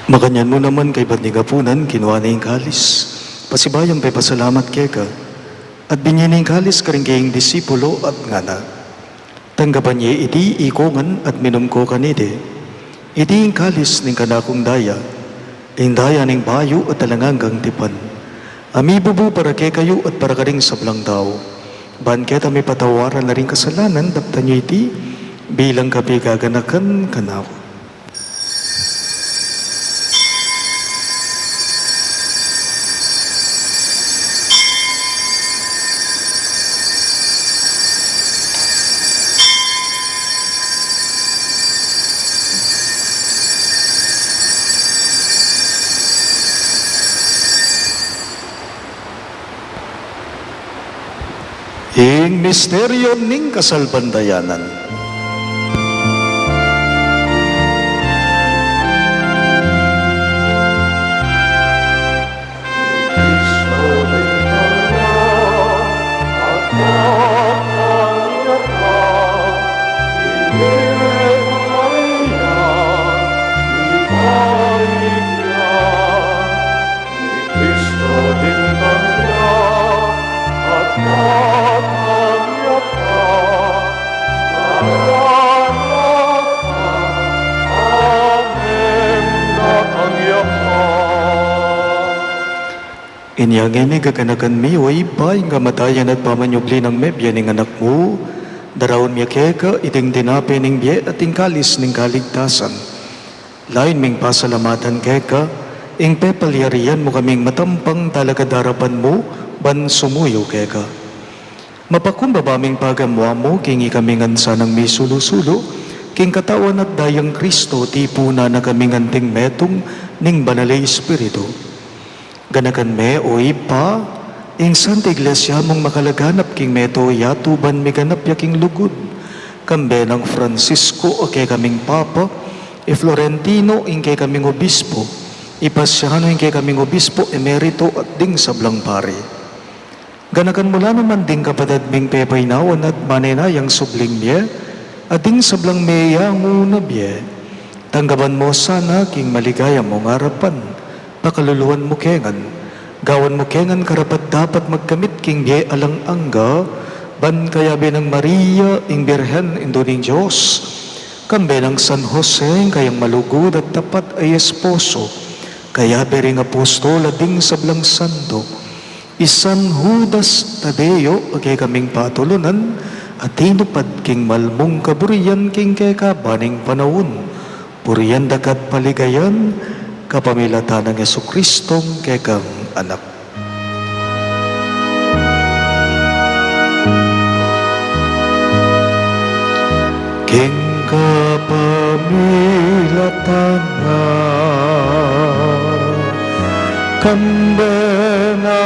Makanyan mu naman kaybat ning apunan, kinua ne ing kalis, pasibayu yang pepasalamat keka, at binye ne ing kalis karing kayang disipulo at ngana: Tanggapan ye iti ikongan at minum ko kaniti. Iti ing kalis ning kanakung daya, ing daya ning bayu at alang anggang tipan, a mibubu para kekayu at para karing sablang tau, ban keta mipatawaran la ring kasalanan. Daptan yu iti bilang kapigaganakan kanaku. Ing misteryo ning kasalpantayanan. Inya ngeni, gaganakan mi, o Ibpa, ing kamatayan at pamanyubli nang mebie ning Anak mu, daraun mi keka iting tinape ning bie at ing kalis ning kaligtasan. Lain ming pasalamatan keka ing pepalyarian mu kaming matampang talakad king arapan mu ban sumuyu keka. Mapakumbaba ming pagamuan mu king ikami ngan sanang misulu-sulu king katawan at dayang Kristo, tipunan na kaming anting metung ning Banal a Espiritu. Ganakan me, o Ibpa, ing Santa Iglesia mung makalaganap king mabilug a yatu ban miganap ya king lugud, kambe nang Francisco a kekaming Papa, i Florentino ing kekaming Obispo, i Paciano ing kekaming Obispo Emerito at ding sablang pari. Ganakan mu la naman ding kapatad ming pepainawa na at manenayang subling bie, at ding sablang meyangu na bie. Tanggapan mu sana king maligaya mung arapan, pakaluluan mu ke ngan, gawan mu ke ngan karapat-dapat magkamit king bie alang angga, ban kayabe nang Maria, ing Birhen, Indu ning Dios, kambe nang San Jose, ing kayang malugud at tapat a esposo, kayabe ring apostol at ding sablang santo, i San Judas Tadeo a kekaming patulunan, a tinupad king mal mung kaburian king kekaban ning panaun. Purian da ka at paligayan kapamilatan nang Jesucristong kekang Anak. King kapamilatan na, kambe na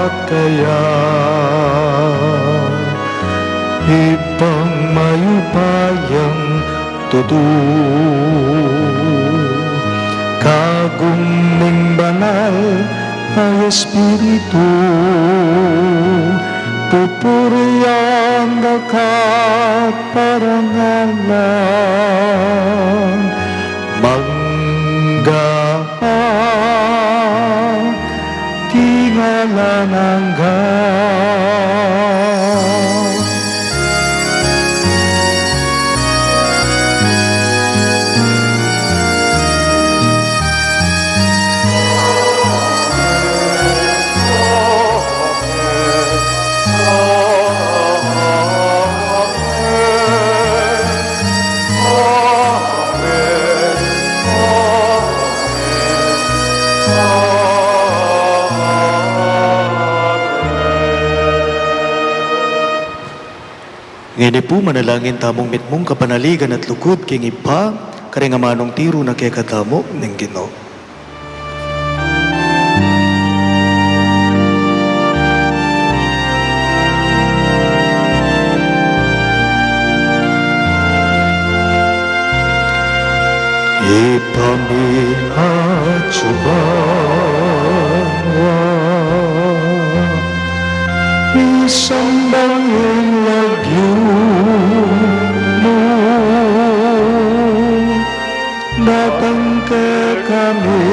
at kaya, Ibpang mayupayang tutu, kagum ning Banal a Espiritu, pupurian da ka at parangalan, mangga man king alang angga. Ngeni pu, manalangin tamung mitmung kapanaligan at lugud king Ibpa, karing amanung tiru na kekatamu ning Ginu. Ibpa mi, atsu ka banua, misamban ya ing lagyu mu, datang kekami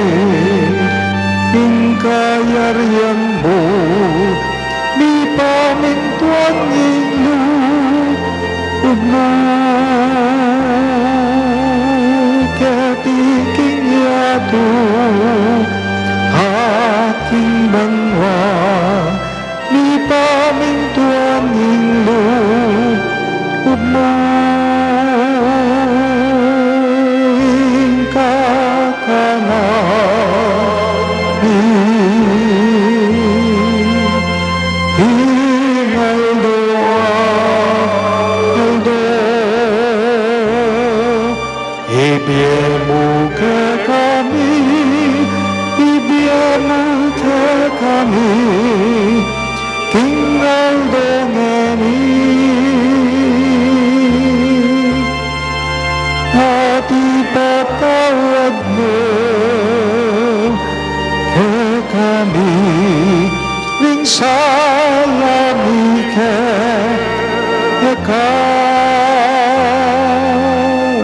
ing kayarian mu, mipamintuan ing lub mu keti king yatu at king banua. Mipamintuan ing lub mu ing kakananu Sala mi keka,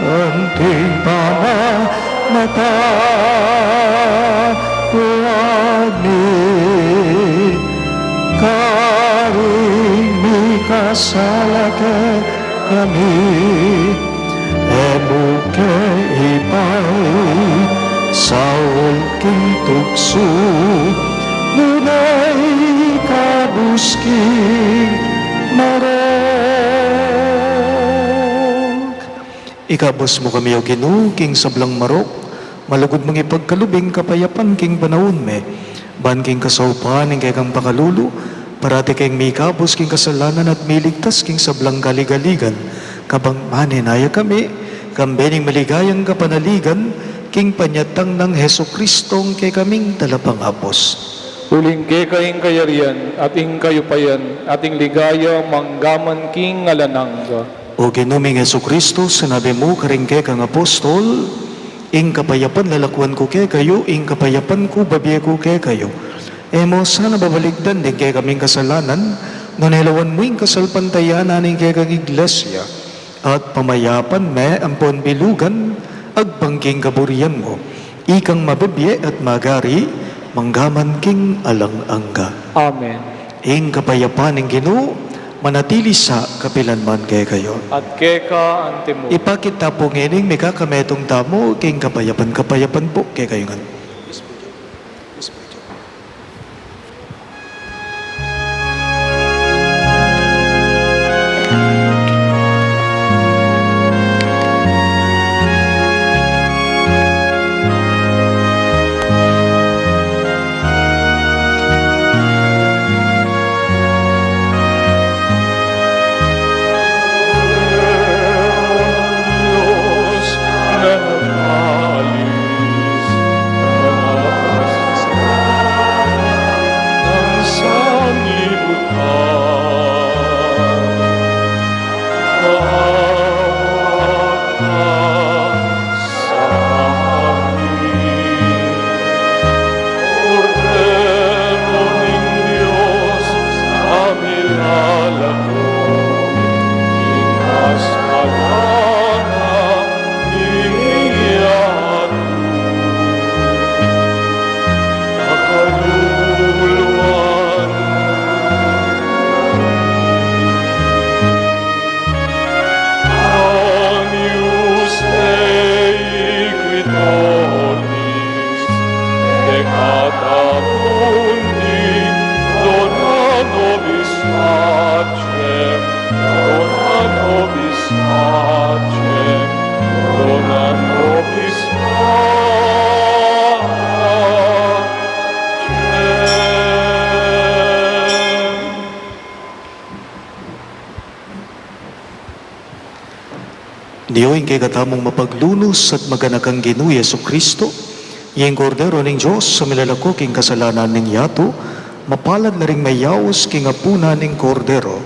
anting pamamatawad mi, karing mikasala kekami. E mu ke ipaisaul king tuksu, nune ikabus king marok. Ikabus mu kami, O Ginu, king sablang marok, malugud mung ipagkalub ing kapayapan king panaun mi. Ban king kasaupan ning kekang pakalulu, parati keng mikabus king kasalanan at miligtas king sablang kaligaligan, kabang manenaya kami, kambe ning maligayang kapanaligan, king panyatang nang Jesucristong kekaming Talapangabus. Uling keka ing kayarian, at ing kayupayan, at ing ligaya, manggaman king alang angga. O Ginu ming Jesucristo, sinabi mu karing kekang apostol, ing kapayapan lalakuan ku kekayu, ing kapayapan ku bibie ku kekayu. E mu sana babalikdan ding kekaming kasalanan, nune lawan mu ing kasalpantayanan ning kekang Iglesia, at pamayapan me ampon bilugan, agpang king kaburian mu. Ikang mabibie at magari, manggaman king alang angga. Amen. Ing kapayapan ning Ginu, manatili sa kapilan man kekayu. At keka antimu. Ipakit ta pu ngening mikakametung tamu king kapayapan. Kapayapan pu kekayu ngan. Agnus Dei qui tollis peccata mundi, dona nobis pacem, dona nobis pacem, dona nobis pacem. Nio ing kekatamung mapaglunus at maganakang Ginu Jesucristo, ing Kordero ning Dios a milalako king kasalanan ning yatu, mapalad la ring meyaus king apunan ning Kordero.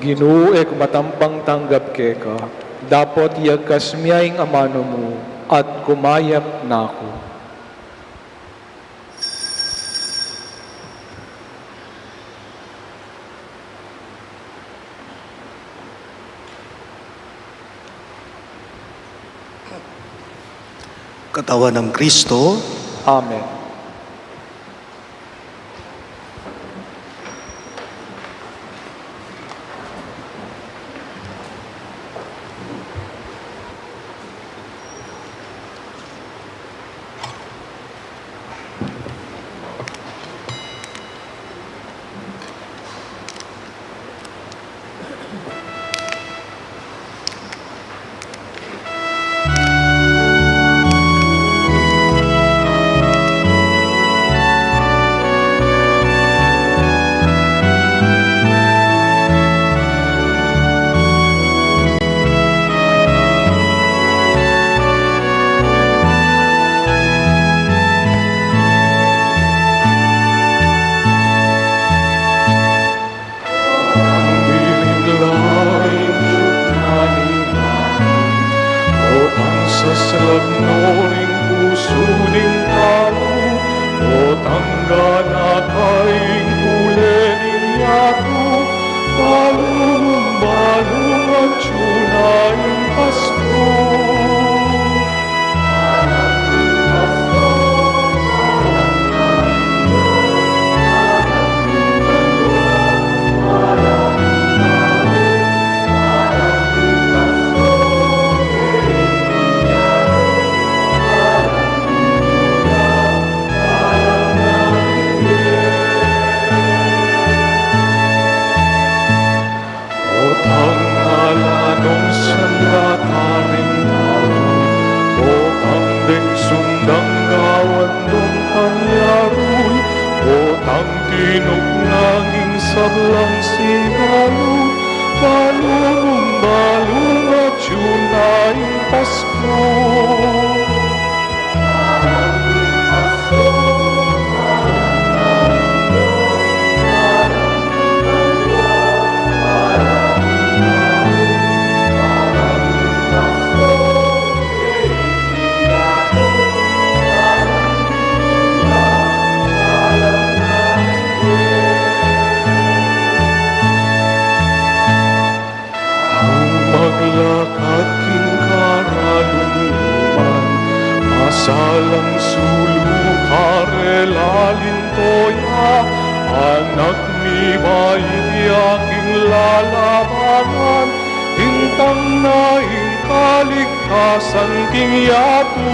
Ginu, e ku matampang tanggap keka, dapot iyagkas mu ya ing amanu mu, at kumayap na ku. Katawan nang Kristo. Amen. Pasko. Potang ala nung sanlata ring tau, potang deng sundang gawan dong panyarul, potang tinuknang ing sablang sigalu, balu mung balu atyu na ing Pasko. Nung maglakat king karalumluman, masalang sulu karela linto ya, anak mi, bait ya king lalabanan, lintang na ing kaligtasan king yatu.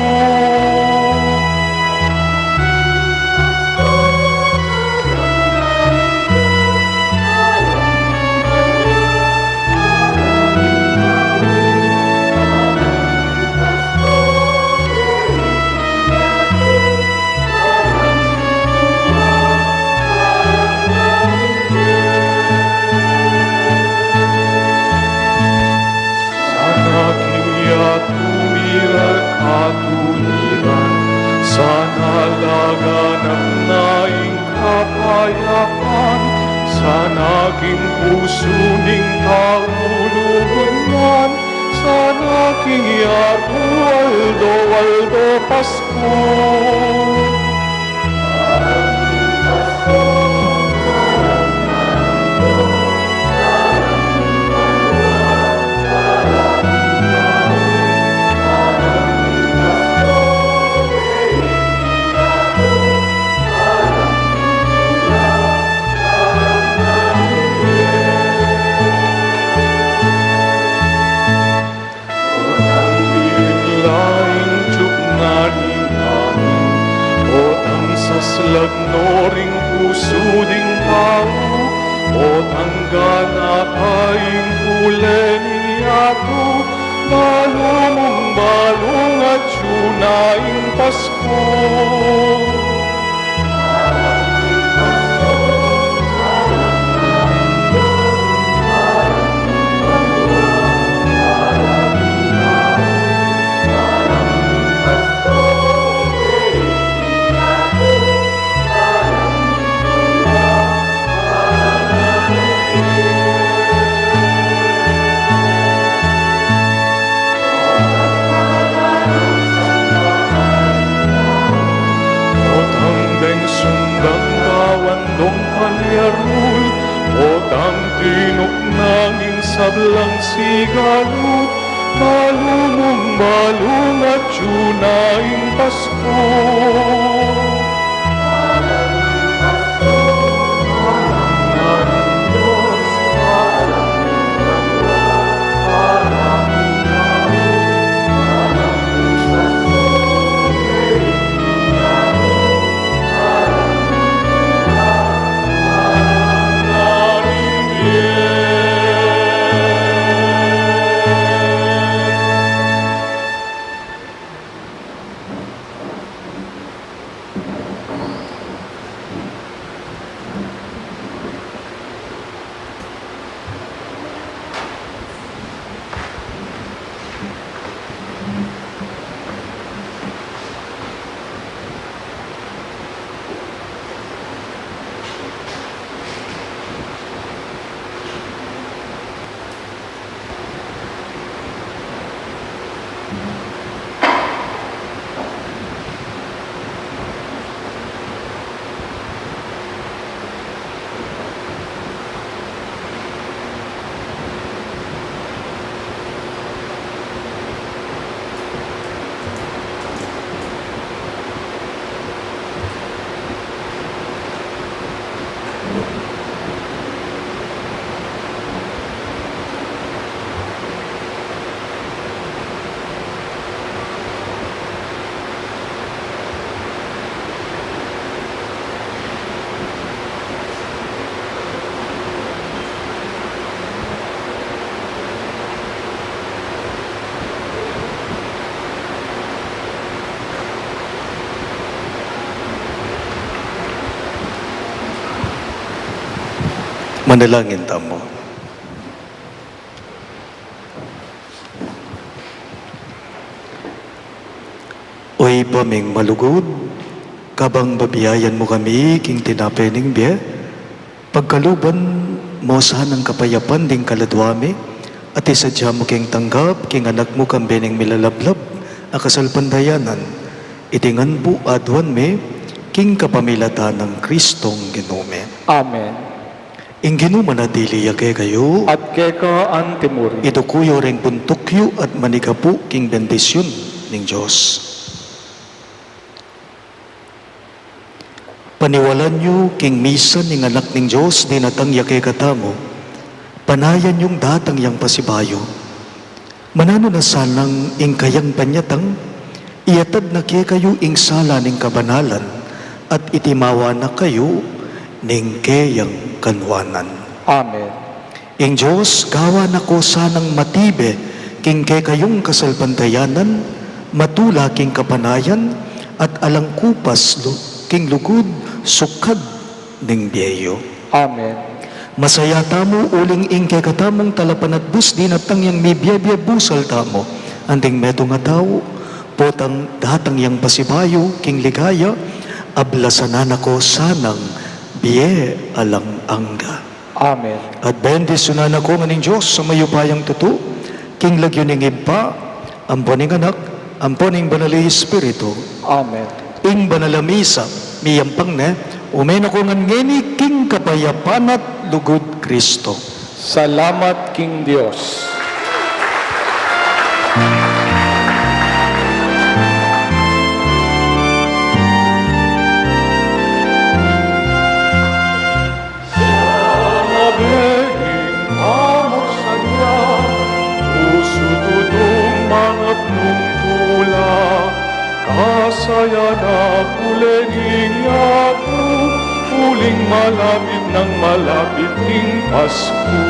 Sana king yatu mirar katuniran, sana laganap na ing kapayapan, sana king pusu ning tau lugud man, sana king yatu aldo-aldo Pasko. Potang bibigla ing tiuk na ning angin, potang saslag no ring pusu ding tau, potang ganaka ing pule ning yatu, balu mung balu atyu na ing Pasko. Potang deng sundang gawan dong panyarul, potang tinuknang ing sablang sigalu, balu mung balu atyu na ing Pasko. Manalangin tamu. O Ibpa ming malugud, kabang babiayan mu kami king tinape ning bie, pagkaluban mu sanang kapayapan ding kaladua mi, at isadya mu king tanggap king Anak mu kambe ning milalablab a kasalpantayanan. Iti ngan pu aduan mi king kapamilatan nang Kristong Ginu mi. Amen. Ing Ginu manatili ya kekayu. At keka antimurin. Iduku yu reng puntuk yu at manigapu king bendisyun ning Dios. Paniwalan yu king misa ning Anak ning Dios dinatang ya kekatamu. Panayan yung datang yang pasibayu. Mananu na sanang ing kayang panyatang, iatad na kekayu ing sala ning kabanalan, at itimawa na kayu ning keyang kanwanan. Amen. Ing Dios gawa na ko sanang matibe king kekayung kasalpantayanan, matula king kapanayan, at alang kupas lu-, king lugud sukad ning bie yu. Amen. Masaya tamu uling ing kekatamung talapanatbus dinatang yang mibie-bie busal tamu. Anting metung a tau, potang datang yang pasibayu king ligaya, ablasan na ko sanang bie alang angga. Amen. At bendisyunan na ko ngan ning Dios a mayupayang tutu, king lagyu ning Ibpa, ampo ning Anak, ampo ning Banal a Espiritu. Amen. Ing banal a misa, miyampang ne, ume na ko ngan ngeni king kapayapan at lugud Kristo. Salamat king Dios. Mabenging pamagsadya, pusu tutung mangap nung tula, kasaya na kule ning yatu, uling malapit nang malapit ing Pasku.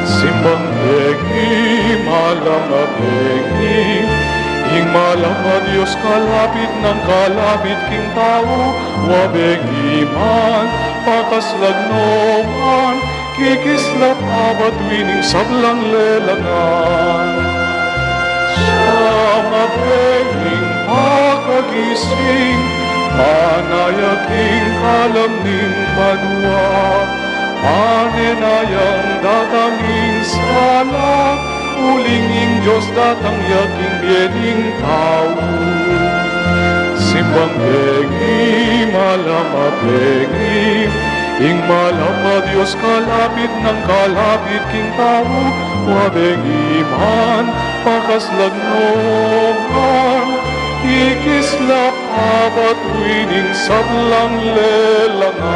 Simbang bengi, malam a bengi, ing malam a Dios kalapit nang kalapit king tau, wa bengi man, pakaslag no man, kikislap a batu ining sablang lelangan. Siya mabenging pakagising, manaya king kalam ning banua, pane na yang datang ing sala, uling ing Dios datang ya king bie ning tau. Simbang bengi, malam a bengi, ing malam a Dios kalapit nang kalapit king tau, wa bengi man, pakaslag no man, kikislap a batu ining sablang lelangan.